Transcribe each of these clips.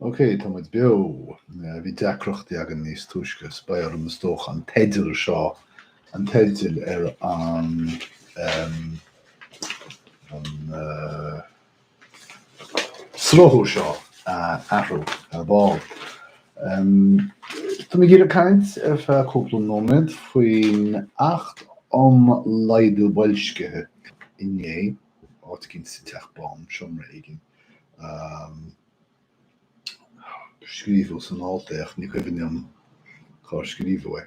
Ok, tá muid beo. Bhí deacrachtaí againn níos túisce is beidh orm is dócha an teideal seo, an teideal ar an an sruthú seo a athrú ar ball. Tá mé ag iarraidh caint ar feadh cúpla nóiméad faoin Acht um Laghdú Boilscithe inné, áit éicint sa Teach Bán, seomra éigin. Scríobhadh san alt é ach ní cuimhin liom cár scríobhadh é.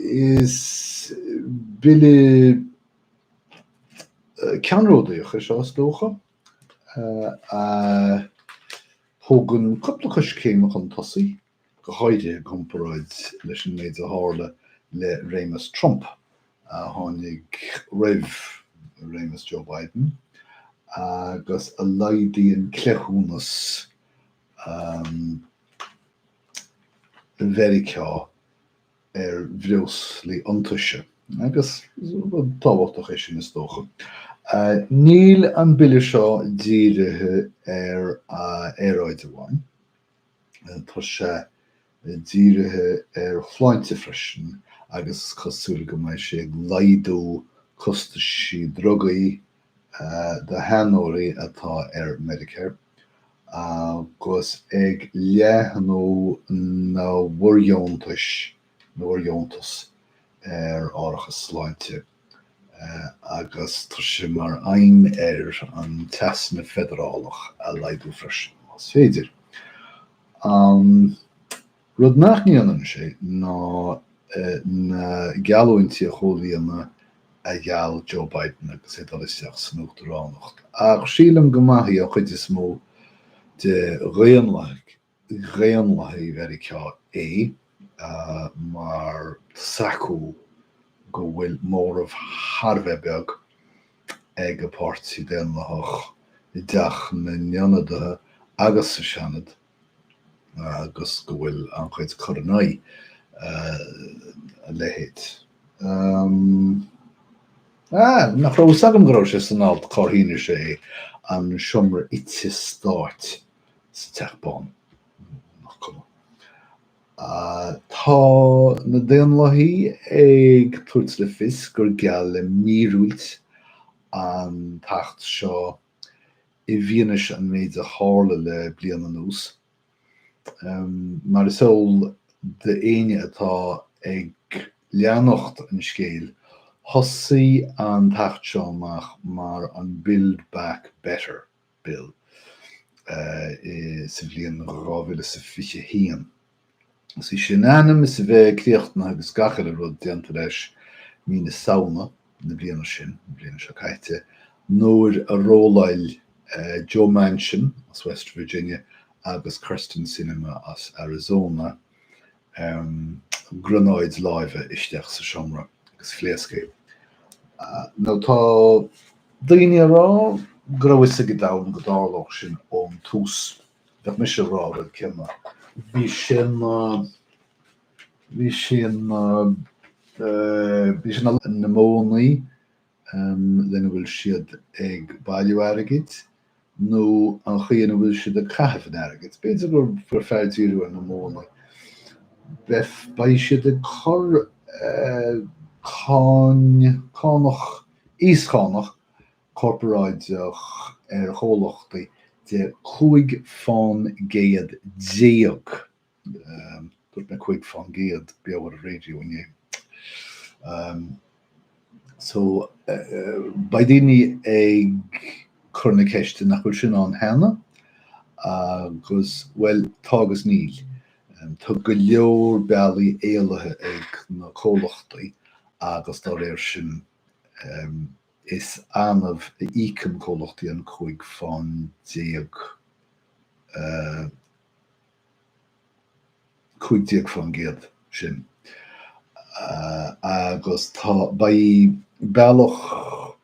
Is bille ceannródaíoch é seo is dócha, a thógann cúpla coiscéim chun tosaigh. go háirithe i gcomparáid leis an méid a tharla le réimeas Trump, a tháinig roimh réimeas Joe Biden, agus a laghdaíonn cleithiúnas Mheiriceá ar bhreoslaí iontaise, agus is rud tábhachtach é sin is dócha. Níl an bille seo dírithe ar aeráid amháin. Tá sé dírithe ar shláinte freisin agus is cosúil go mbeidh sé ag laghdú costaisí drugaí do sheanóirí atá ar Medicare agus ag leathnú na bhfóirdheontais, na bhfóirdheontas ar árachas sláinte. agus tá sé mar aidhm air an t-easnamh feidearálach a laghdú freisin, más féidir. An rud nach ndéanann sé ná na geallúintí a chomhlíonadh a gheall Joe Biden agus é ag dul isteach san uachtaránacht. Ach sílim go maithfidh an chuid is mó de dhaonlathaigh Dhaonlathaigh Mheiriceá é mar tá's acu go bhfuil móramh thar a bheith beag ag an bPáirtí Daonlathach i dTeach na nIonadaithe agus sa Seanad agus go bhfuil an-chuid cur in aghaidh a leithéid. Ah, nach raibh fhios agam go raibh sé san alt cár shínigh sé é, an Seomra Ite Stáit. sa Teach Bán, nach cuma. Tá na Daonlathaigh ag tabhairt le fios gur geall le míorúilt an t-acht seo i bhfianaise an méid a tharla le bliain anuas. Mar is eol d'éinne atá ag leanacht an scéil, thosaigh an t-acht seo amach mar an Build Back Better Bill sa bhliain 2021. Agus bhí sé in ainm is a bheith críochnaithe agus gach uile rud déanta leis mí na Samhna na bliana sin, an bhliain seo caite, nuair a rolláil Joe Manchin as West Virginia agus Kyrsten Sinema as Arizona greanáid láimhe isteach sa seomra agus phléasc é. Nó tá daoine ag rá go raibh fhios ag an domhan go dtarlódh sin ón tús. Bheadh mise ag rá an rud céanna. Bhí sé na bhí sé na bhí sé na modhanna lena bhfuil siad ag bailiú airgid nó an chaoi ina bhfuil siad ag caitheamh an airgid. B'fhéidir gur fearr díriú ar na modhanna. Beidh siad ag cur cáin, cánach, íoschánach corparáideach ar chomhlachtaí de 15 fán gcéad. Dúirt mé 5 fán gcéad beo ar an raidió inné. So, beidh daoine ag cur na ceiste nach bhfuil sin ann cheana agus, bhuel, tá agus níl. Tá go leor bealaí éalaithe ag na comhlachtaí agus dá réir sin is annamh a íocann comhlachtaí an 15 fán 15% sin agus tá, beidh bealach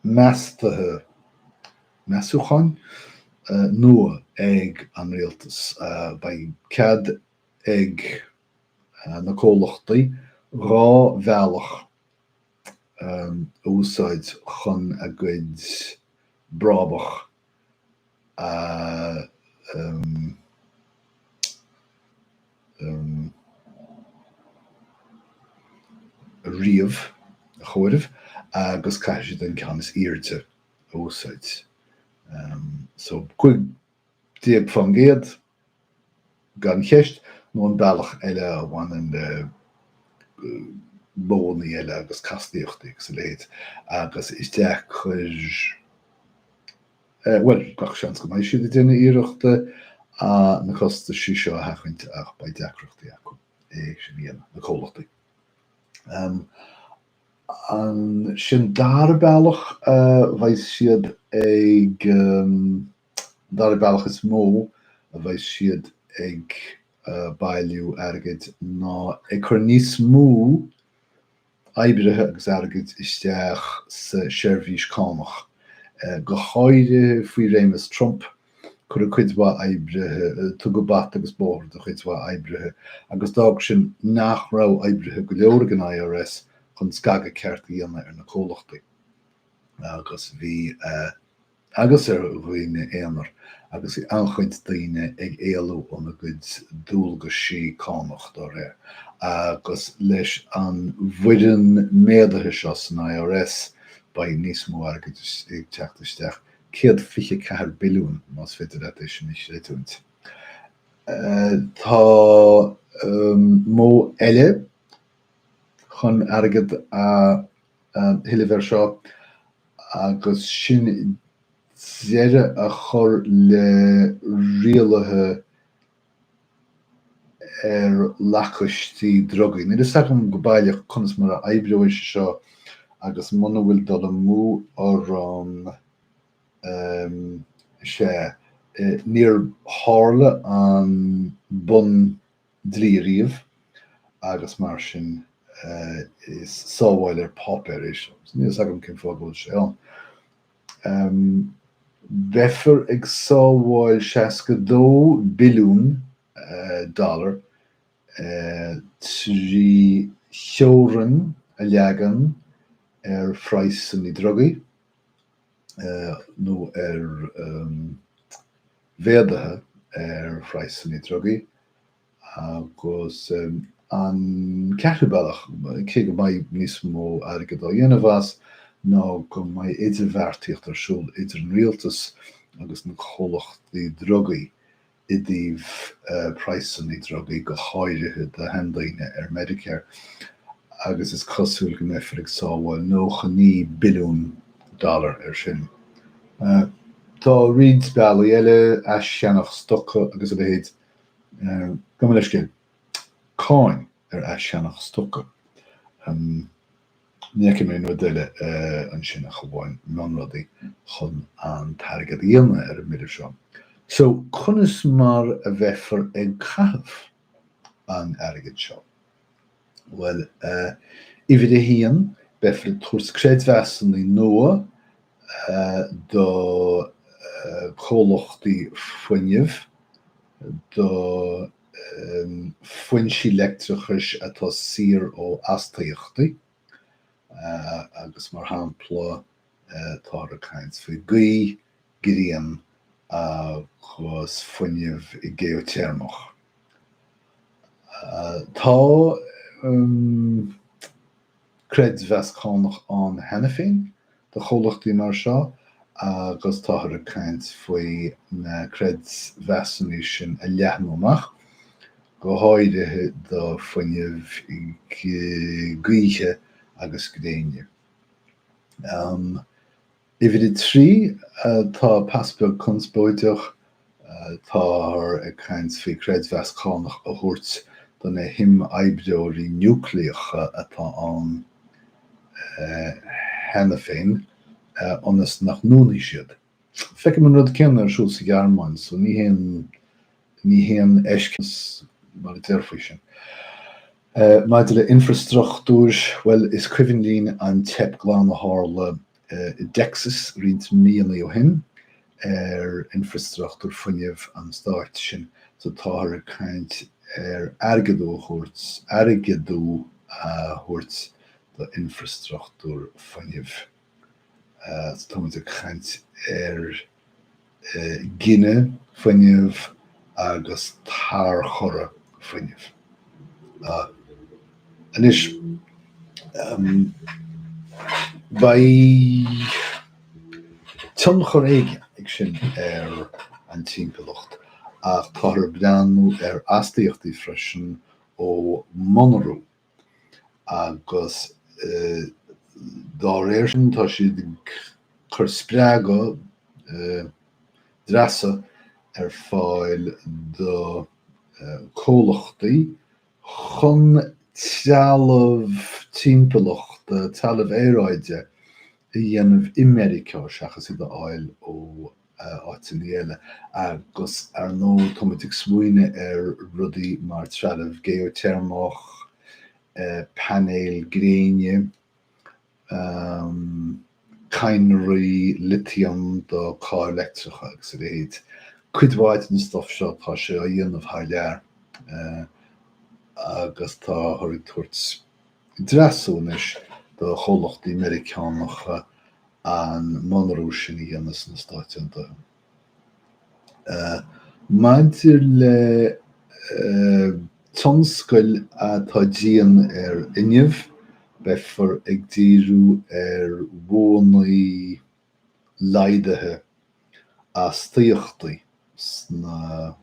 meastaithe, measúcháin, nua ag an rialtas. Beidh cead ag na comhlachtaí 2 bhealach a úsáid chun a gcuid brabach. a ríomh, a chomhaireamh, agus caithfidh siad an ceann is airde a úsáid. So, 15%, gan cheist, nó an bealach eile a bhaineann le modhanna eile agus castaíochtaí agus a leithéid, agus is deacair, bhuel, gach seans go mbeidh siad ag déanamh iarrachta na costaisí seo a sheachaint ach beidh deacrachtaí acu é sin a dhéanamh, na comhlachtaí. Ansin dara bealach a bheidh siad ag, an dara bealach is mó a bheidh siad ag bailiú airgid ná ag cur níos mó oibrithe agus airgid isteach sa seirbhís cánach. Go háirithe faoi réimeas Trump, cuireadh cuid mhaith oibrithe, tugadh bata agus bóthar do chuid mhaith oibrithe agus d'fhág sin nach raibh oibrithe go leor ag an IRS chun scagadh ceart a dhéanamh ar na comhlachtaí agus bhí agus ar dhaoine aonair agus bhí an-chuid daoine ag éalú óna gcuid dualgaisí cánach dá réir. Agus leis an bhfoireann méadaithe seo san IRS beidh níos mó airgid ag teacht isteach, 124 billiún más féidir leat é sin a chreidiúint. Tá modh eile chun airgead a thuilleamh air seo agus sin deireadh a chur le rialuithe ar lacáistí drugaí. Níl a fhios agam go baileach conas mar a oibreoidh sé seo agus muna bhfuil dul amú orm, sea, níor tharla an bun dlí ariamh agus mar sin is sábháil ar páipéar é seo. Níl a fhios agam cén fáth go bhfuil sé ann. Beifear ag sábháil 62 billiún dollar trí theorainn a leagan ar phraghsanna drugaí nó ar mhéaduithe ar phraghsanna drugaí agus an ceathrú bealach, cé go mbeidh níos mó airgid á dhéanamh as, ná go mbeidh idirbheartaíocht ar siúl idir an rialtas agus na comhlachtaí drugaí i dtaobh praghsanna drugaí, go háirithe do sheandaoine ar Medicare, agus is cosúil go mbeifear ag sábháil 99 billiún dollar air sin. Tá roinnt bealaí eile, aischeannach stoca agus a leithéid, gabh mo leithscéal, cáin ar aischeannach stoca. Ní fheicim aon rud eile ansin ach amháin mionrudaí chun an t-airgead a dhéanamh ar an mbille seo. So, conas mar a bheifear ag caitheamh an airgid seo? Bhuel, uimhir a haon, beifear ag tabhairt creidmheasanna nua do chomhlachtaí fuinnimh, do foinsí leictreachais atá saor ó astaíochtaí, agus mar shampla táthar ag caint faoi gaoth, grian agus fuinneamh geoiteirmeach. Tá creidmheas cánach ann cheana féin do chomhlachtaí mar seo agus táthar ag caint faoi na creidmheasanna sin a leathnú amach, go háirithe do fuinneamh gaoithe agus gréine. Uimhir 3, tá pas beag conspóideach, táthar ag caint faoi creidmheas cánach a thabhairt do na himoibreoirí núicléacha atá ann cheana féin, ionas nach ndúnfaidh siad. Feicim an rud céanna ar siúl sa Ghearmáin, so ní haon ní haon eisceacht mar a déarfaí sin. Maidir le infreastruchtúr, bhuel, is cuimhin linn an teip glan a tharla i dTexas roinnt míonna ó shin ar infreastruchtúr fuinnimh an stáit sin, so táthar ag caint ar airgeadú a thabhairt, airgeadú a thabhairt do infreastruchtúr fuinnimh. So táimid ag caint ar. Gineadh fuinnimh agus tarchur fuinnimh. Anois, beidh tionchar éigin ag sin ar an timpeallacht ach táthar ag breathnú ar astaíochtaí freisin ó mhonarú agus dá réir sin tá siad ag cur spreagadh, dreasa ar fáil do chomhlachtaí chun trealamh timpeallachta, trealamh aeráide a dhéanamh i Meiriceá seachas iad a fháil ó áiteanna eile. Agus ar ndóigh tá muid ag smaoineamh ar rudaí mar trealamh geoiteirmeach, painéil gréine, cadhnraí litiam do cairr leictreacha agus a leithéid. Cuid mhaith den stuif seo tá sé á dhéanamh thar lear agus táthar ag tabhairt dreasú anois do chomhlachtaí Meiriceánacha an monarú sin a dhéanamh sna Stáit Aontaithe. Maidir le tionscail atá dian ar fhuinneamh, beifear ag díriú ar mhodhanna laghdaithe astaíochtaí sna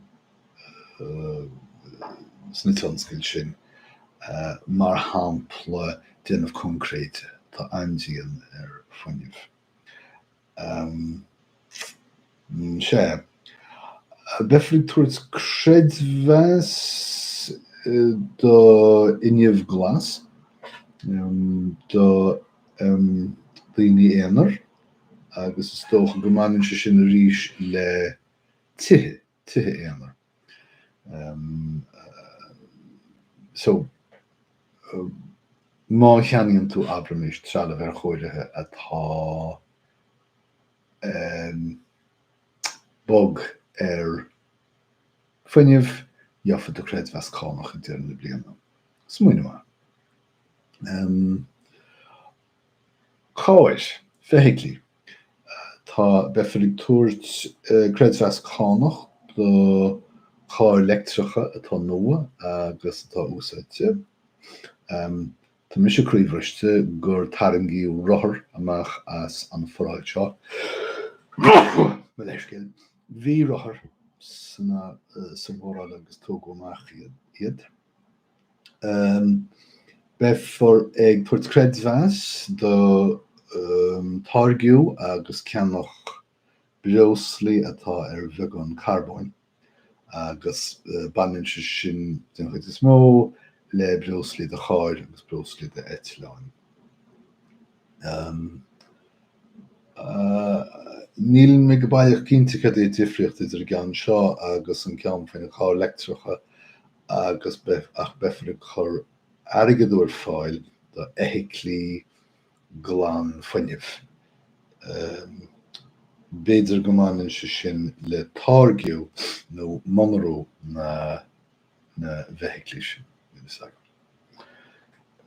sna tionscail sin, mar shampla déanamh coincréite, atá an-dian ar fuinneamh. Sea. Beifear ag tabhairt creidmheas do fhuinneamh glas do dhaoine aonair agus is dócha go mbaineann sé sin arís le tithe, tithe aonair. So, má cheannaíonn tú, abraimis, trealamh aerchóirithe atá bog ar fuinneamh, gheobhaidh tú creidmheas cánach ag deireadh na bliana. Smaoineamh maith. Cairr, feithiclí. Tá, beifear ag tabhairt creidmheas cánach do chairr leictreacha atá nua agus atá úsáidte. Tá mise croíbhriste gur tarraingíodh rothair amach as an foráil seo. Mo leithscéal. Bhí rothair san bhforáil agus tógadh amach iad. Beifear ag tabhairt creidmheas do táirgiú agus ceannach breoslaí atá ar bheagán carbóin agus baineann sé sin den chuid is mó le breoslaí do chairr agus breoslaí d'eitleáin. Níl mé go baileach cinnte cad é an difríocht idir an gceann seo agus an ceann faoi na cairr leictreacha agus ach beifear ag cur airgead ar fáil do fheithiclí glanfhuinnimh. B'fhéidir go mbaineann sé sin le táirgeadh nó monarú na na bhfeithiclí sin, níl a fhios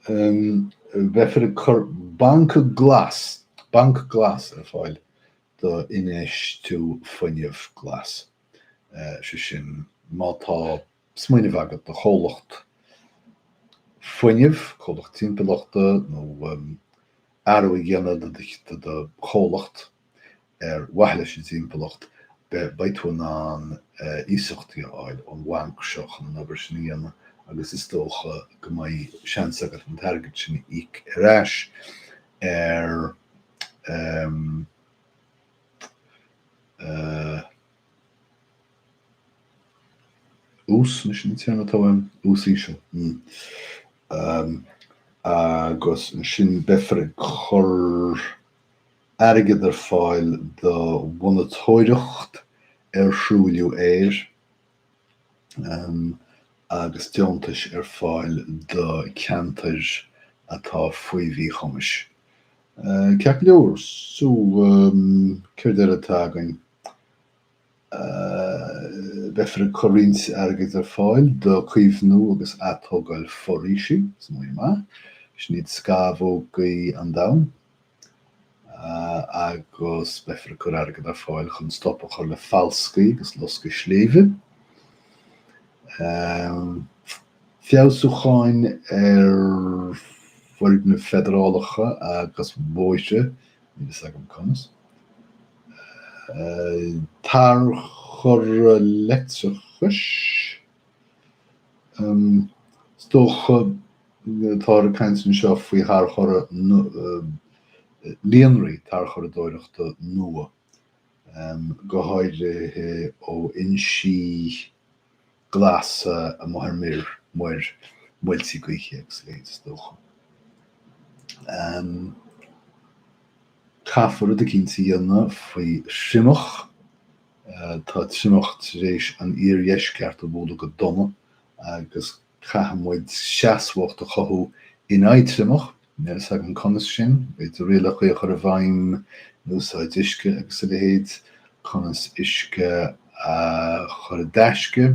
agam. Beifear ag cur banc glas, banc glas ar fáil do infheistiú fuinneamh glas. Sé sin, má tá smaoineamh agat do chomhlacht fuinnimh, comhlacht timpeallachta nó athrú a dhéanamh do do chomhlacht, ar mhaithe leis an dtimpeallacht, beidh tú in ann iasachtaí a fháil ón bhanc seo chun an obair sin a dhéanamh agus is dócha go mbeidh seans agat an t-airgead sin a íoc ar ais ar ús, anois an téarma atá uaim, ús íseal. Agus ansin beifear ag cur airgead ar fáil do mhonatóireacht ar thruailliú aeir agus deontais ar fáil do cheantair atá faoi mhíchumais. Ceart go leor, so céard eile atá againn? Beifear ag cur roinnt airgid ar fáil do caomhnú agus atógáil foraoisí, smaoineamh maith, sin iad scamhógaí an domhain. Agus beifear ag cur airgead ar fáil chun stop a chur le falscaí agus loscadh sléibhe. Feabhsúcháin ar foirgnimh feidearálacha agus bóithre, níl fhios agam conas. Tarchur leictreachais, is dócha, táthar ag caint anseo faoi tharchur, líonraí tarchuradóireachta nua, go háirithe ó fhoinsí glasa amuigh ar muir, muir, muiltí gaoithe agus a leithéid is dócha. Caithfear rud eicínt a dhéanamh faoi thriomach. Tá triomach tar éis an iardheisceart a bhualadh go dona agus caithfidh muid seasmhacht a chothú in aghaidh triomach. Níl a fhios agam conas sin, b'fhéidir rialacha a chur i bhfeidhm in úsáid uisce agus a leithéid, conas uisce a chur i dtaisce,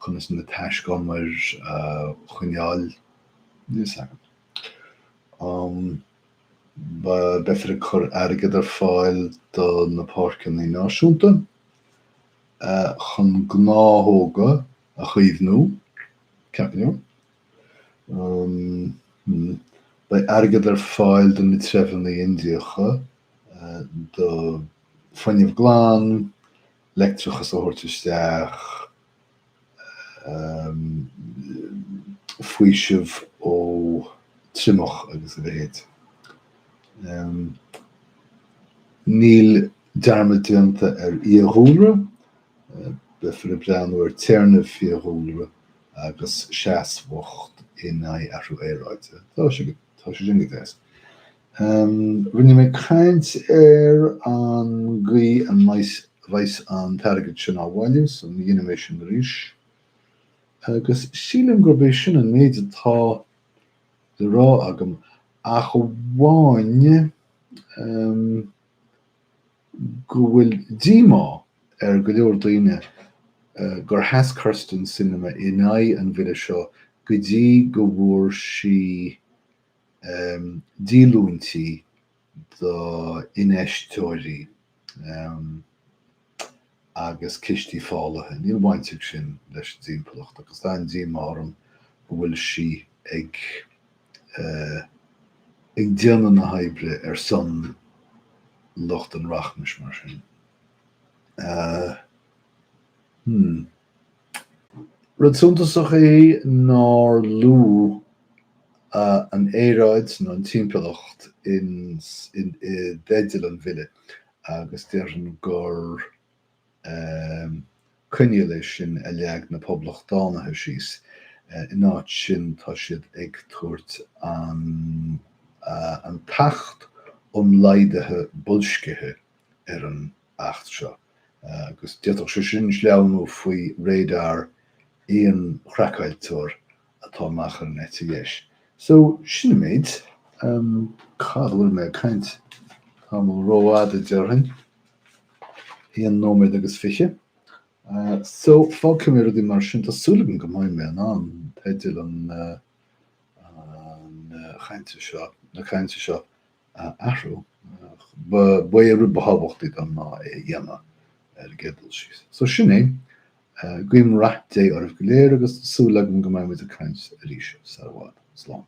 conas na taiscumair a choinneáil, níl a fhios agam. Beifear ag cur airgead ar fáil do na páirceanna náisiúnta chun gnáthóga a chaomhnú, ceart go leor. Beidh airgead ar fáil do na treibheanna Indiacha do fuinneamh glan, leictreachas a thabhairt isteach, faoiseamh ó triomach agus a leithéid. Níl dearmad déanta ar fhiadhúlra, beifear ag breathnú ar téarnamh fiadhúlra agus seasmhacht in aghaidh athrú aeráide. Tá sé tá sé sin go deas. Rinne mé caint ar an gcaoi a mbeidh an t-airgead sin á bhailiú, so ní dhéanfaidh mé sin arís. Agus sílim gurb é sin an méid atá le rá agam, ach amháin go bhfuil díomá ar go leor daoine gur sheas Kyrsten Sinema in aghaidh an bhille seo go dtí go bhfuair sí díolúintí d'infheisteoirí agus cistí fálaithe. Níl baint ag sin leis an dtimpeallacht agus tá an-díomá orm go bhfuil sí ag ag déanamh na hoibre ar son lucht an rachmais mar sin. Hmm. Rud suntasach é nár luadh an aeráid nó an timpeallacht i dteideal an bhille agus déarfainn gur coinníoll é sin a leag na Poblachtánaithe síos. In áit sin tá siad ag tabhairt an tAcht um Laghdaithe Boilscithe ar an Acht seo agus d'fhéadfadh sé sin sleamhnú faoi radar aon chraiceáilteoir atá amach ar an eite dheis. So, sin an méid. Cad a bhfuil mé ag caint? Tamall rófhada, déarfainn. Aon nóiméad agus 20. So, fágfaidh mé rudaí mar sin. Tá súil agam go mbeidh mé in ann teideal an chainte seo, na cainte seo a athrú. Ba é an rud ba thábhachtaí dom ná é a dhéanamh ar an gcéad dul síos. So sin é. Guím rath Dé oraibh go léir agus tá súil agam go mbeidh muid ag caint arís sar i bhfad. Slán.